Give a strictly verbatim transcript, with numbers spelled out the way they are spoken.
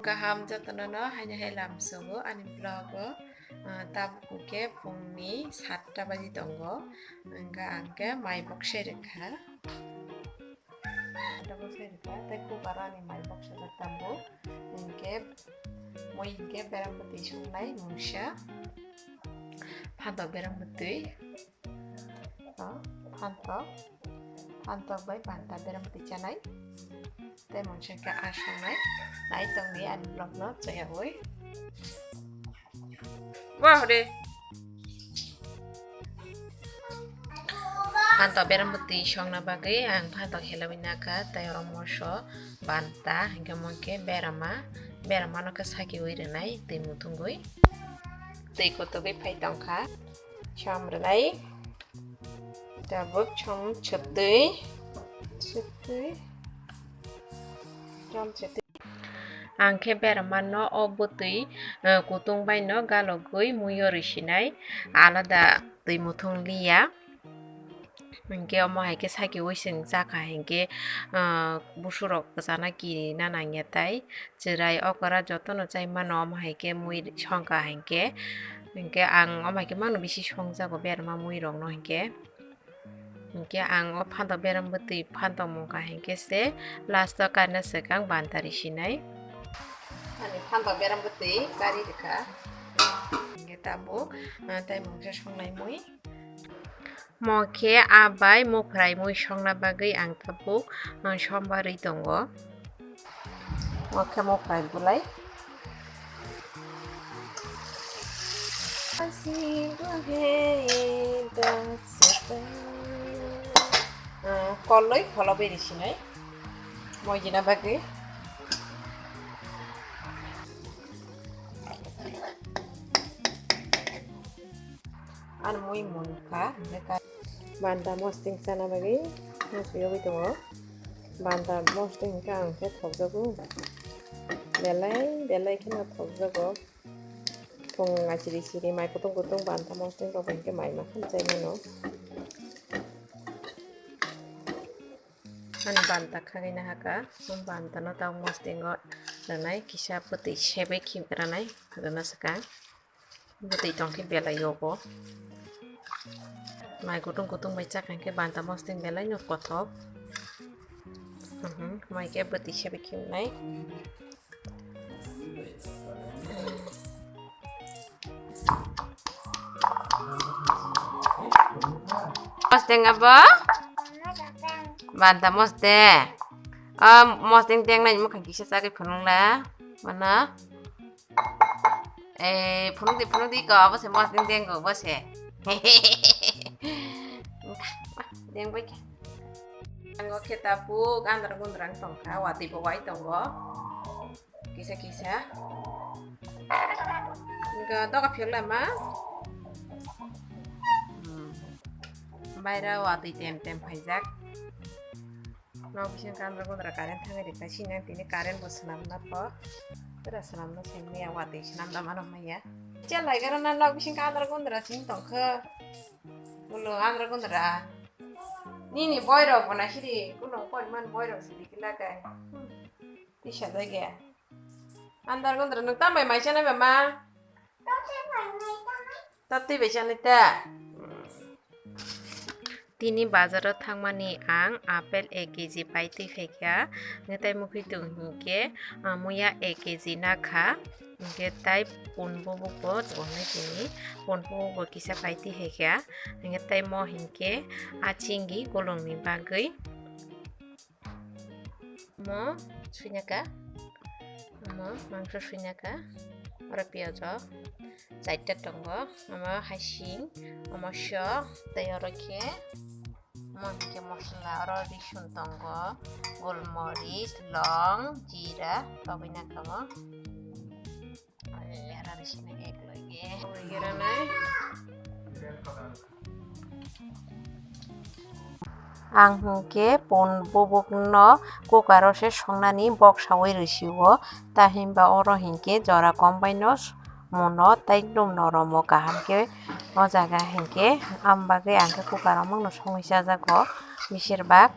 Kaham jotono no haino hai lamsogo ani vlog o, ah, tabuk khe phungni satta baji tongo, hwnkhe ang khe mai boksai rwkha. Double side ka, tei cooker ani mai boksajak tabuk. Hinkhe, mui hinkhe berambwtwi songnai mungsa. Phantok berambwtwi. O, phantok. Phantok bai banta berambwtwi chanai. Tei mungsa hinkhe ang songnai. Nai tongdi ani vlog no chayawui. Wah de. Phantok berambwtwi songna bagwi ang phantok helaiwi nakha, tei oro moso, banta, hinkhe mungkhe berama, berama no khe sakiwi rwnai twi muthungwi. Twi kotogwi phai tongkha. Cham rwnai. Tabuk cham chwtwi. Chwtwi. Cham chwtwi. Ang khe berama no o bwtwi, eh, kutung bai no galogwi muiyo rwsinai, alada twi muthung liya. Hinkhe omo hai khe saki uising chakha hinkhe, ah, busurok kwchana kiri na nangya tai chwrai okra jotono chai mano, omo hai khe mui songkha hinkhe, hinkhe ang omo hai khe mano bisi songjago berma mui rok no hinkhe. Hinkhe ang o phantok berambwtwi phantok mungkha hinkhe se last o karina swkang banta risinai. Ani phantok berambwtwi kari rwkha. Hinkhe tabuk, ah, tei mungsa songnai mui. Mo khe a bai muphrai mui songna bagwi ang tabuk, ah, sombarwi tongo. Mo khe muphrai bulai. Ah, koloi kholobwi risinai. Moijina bagwi. Ani mui munkha, hinkhe ka-, banta mosting chana bagwi mosting yogwi tongo. Banta mosting hinkhe ang khe thokjago. Belai, belai kheno thokjago. Phung achiri chiri mai kutung kutung banta mosting rok hinkhe mai ma khan chai mano. Ani banta khagwi nahaka, banta no tabuk mosting o rwnai, kisa bwtwi sebwi khim rwnai rwna swkang. Bwtwi tongkhe belai yogo. Mai kutung kutung bai chakha hinkhe banta mosting belai no kothok. Mhm, mai khe bwtwi sebwi khimnai. Mosting abo? Banta mosting. O mosting tengnai mukhang kisa chagwi phunukla. Mana? Eh, phunukdi, phunukdi ko, abo se mosting denggo, bo se. Deng bai khe. Ango khe tabuk andra gundra wng tongkha, watwi bo wai tongo. Kisa kisa. Wngkha doga phiyok lama. Hmm. Baira watwi tem tem phaijak. Nok bising khe andra gundra current thangwi rikha, sini ang tini current bo swnam na pho. Pura swnam na sai maya, watwi swnam da mano maya. Chel hai garo na nok bising khe andra gundra sing tongkha. Ulo andra gundra. Nini boy rok bo na siri, kuno poriman boy rok siri kila kai. Hmm. Tisa dage. Andar gondra nwng tam bai mai chanai ba ma? Tatwi bai chanai ta? Tini bazaro thangmani ang apple ek kg pai twi khaikha, hwnkhe tai mukhui tung hinkhe, ah, muya ek kg nakha, hwnkhe tai pun bubuk bo tongnai tini, pun bubuk bo kisa pai twi khaikha, hwnkhe tai mo hinkhe a chinggi golongni bagwi. Omo suinaka, omo mangso suinaka, oro piyaj rok chaita tongo, omo haising, omo sok, tei oro khe omo hinkhe mosla, oro risun tongo, golmoris, long, jira, togwi naka omo. Ang hinkhe pun bubukno cooker-o se songnani bok saui rwsio, ta hinba oro hinkhe jora kom baino muno tei lum noromo kaham khe o jaga hinkhe, am bagwi ang khe cooker-o mangno songwi chajago, bisir bak